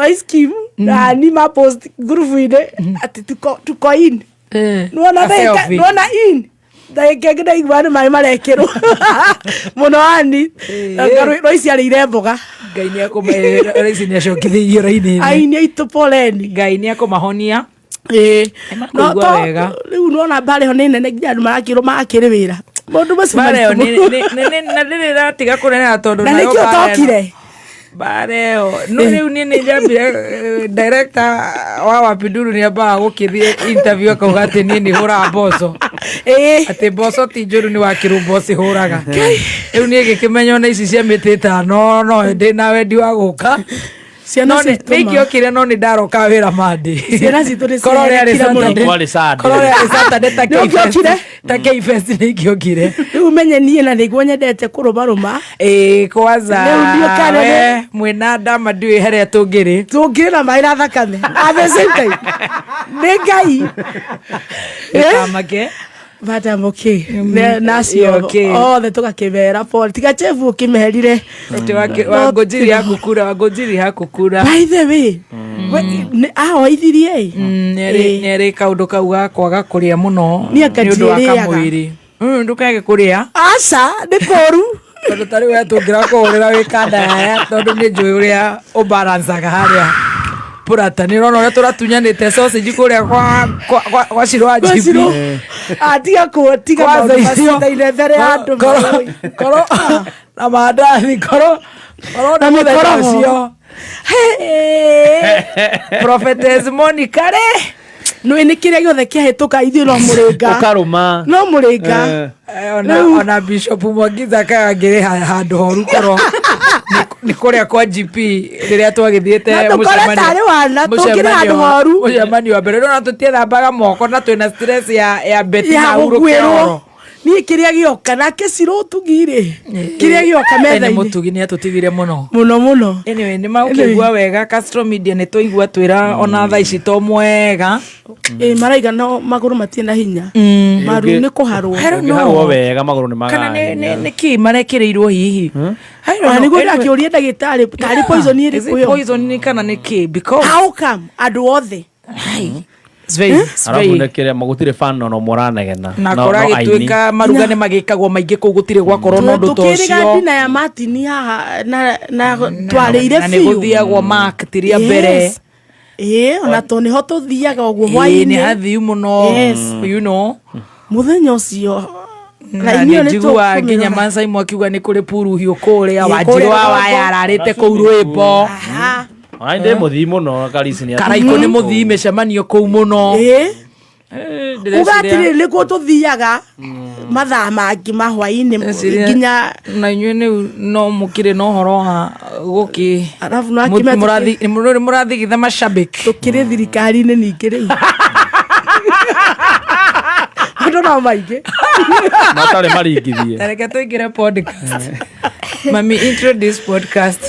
Lois Kim na ni ma post ngurubu-inĩ atĩ tuko in. Nĩwona Ka ndagĩka selfie. nĩwona in ndagĩka ĩngĩ ndaigua nĩ maĩ marekĩrwo mũno ani. Lois arĩire mboga. Ngai nĩ akũma nĩ acokithĩirio raini. Aini aitũ poleni. Ngai nĩ akũmahonia. Ĩĩ. Nĩmakũigua wega. Rĩu nĩwona mbara ĩyo nĩ nene nginya andũ marakĩrwo makĩrĩ wĩra maũndũ macio Mbara ĩyo maritũ mũno. na ndĩrĩ ĩratiga kũneneha tondũ Na nayo nĩkĩo mbara ĩno- tokire. Mbara ĩyo no rĩu niĩ nĩ njambire director wa Wapinduru nĩ ambaga gũkĩthiĩ interview akauga atĩ niĩ nĩ hũraga mboco, atĩ mboco ti njũru, nĩ wakĩrwo cihũraga. Rĩu niĩ ngĩkĩmenya ona ici cia mĩtĩ 5 no ndĩ na wendi wa gũka. Ciana No nĩ citũ ma. ingĩokire, no nĩ ndaroka wĩra Monday. Ciana citũ nĩ Korwo rĩarĩ ciaherekire mũno. Saturday- Kwarĩ Sunday. korwo rĩarĩ Saturday ta Nĩ ũngĩokire? Ta K-Fest nĩ ingĩokire. Rĩu menye niĩ na nĩguo nyendete kũrũmarũma. Ĩĩ, kwanza. Rĩu ndiũ kana we mwĩna ndama ndiũĩ harĩa tũngĩrĩ. Tũngĩrĩ na maĩ na thakame at the same time nĩ Ngai. Ndũkamake. But I'm okay. Na acio Okay. othe tũgakĩmera pole, tiga chefu ũkĩmerire. Ati Wangũnjiri hakukura, Wangũnjiri hakukura. By the way, ahoithirie. Nĩ arĩ kaũndũ kau ga kwaga kũrĩa mũno Niĩ anga nĩ ũndũ wa ndiĩrĩaga. kamwĩrĩ. Ndũkage kũrĩa. Aca, nĩ kũru. Tondũ tarĩu we tũngĩrakũhũrĩra wĩ kanda yaya, tondũ nĩ njũĩ ũrĩa ũbalancaga harĩa purata, nĩ ũrona ũrĩa tũratunyanĩte sausage kũrĩa kwa Shiro wa GP. Atiga tiga Kwanza maũndũ icio macio mbere ya andũ. Korwo na mandathi, korwo Na na mũthenya mĩkorogo. ũcio Prophetess Monica rĩ. Nĩ nĩ kĩrĩa gĩothe kĩahĩtũka ithuĩ no mũrĩnga. Ũkarũma. No mũrĩnga. Ona Bishop Mwangiza kangĩrĩ handũ horu korwo nĩ kũrĩa kwa GP rĩrĩa twagĩthiĩte. Na tũkore tarĩ wana, tũkĩrĩ handũ horu. Mũcemanio wa mbere rĩu, na tũtiethambaga moko na twĩna stress ya Betty ya na Uhuru gũkuĩrwo. Kĩoro. Niĩ kĩrĩa gĩoka nake Cirũ Ũtugi-rĩ, kĩrĩa gĩoka Nĩ metha-inĩ. mũtugi, nĩ atũtigire mũno. Mũno mũno. Anyway, nĩ magũkĩigua wega. Castro Media nĩ twaigua twĩra ona thaa ici to mwega. Ĩ, maraiga no magũrũ matirĩ na hinya, maru nĩ kũharwo. I don't know. Ũngĩharwo wega magũrũ nĩ Kana magaga. nĩ kĩ marekĩrĩirwo hihi? I don't Ona know. nĩguo Anyway, ndakĩũria ndagĩtarĩ tarĩ poison is it ĩrĩkũ ĩyo. poison nĩ kana nĩ kĩ, because How come andũ othe? It's Arabu very nĩ kĩrĩa gũtirĩ fan ona ũmwe ũranegena. Na No aini. kũragĩtuĩka maruga nĩ magĩkagwo maingĩ kũu, gũtirĩ gwakorwo na ũndũ ta Tũkĩrĩga ũcio. ndina ya Martin haha na twarĩire Na nĩ biũ. gũthiagwo mark tiria mbere. Yes. Ĩĩ, ona to nĩho tũthiaga ũguo Ĩĩ, nĩ hwainĩ. hathiu mũno. Yes. Mũthenya ũcio Na raini ĩyo nĩ nĩ njiguaga nginya tũkũmĩrora. Masai mwakiuga nĩ kũrĩ puruhiũ kũrĩa. Ĩĩ, Wanjirũ kũrĩa wa rũgongo. waya ararĩte kũu rwĩmbo. Aha. Ona ndĩ mũthii mũno Karisi nĩ Karaikũ nĩ mũthii mĩcemanio kũu mũno. Ĩĩ. Ndĩreciria- Uga atĩrĩrĩ, nĩkuo tũthiaga mathaa mangĩ ma hwainĩ. Ndĩreciria- Nginya na inyuĩ nĩu no mũkĩrĩ na ũhoro wa gũkĩ Arabu no akĩmenya nĩ mũrathigitha mashabiki. Tũkĩrĩ thirikari-inĩ ningĩ rĩu andũ no maingĩ. Matarĩ maringithie. Reke tũingĩre podcast. Mami, introduce podcast.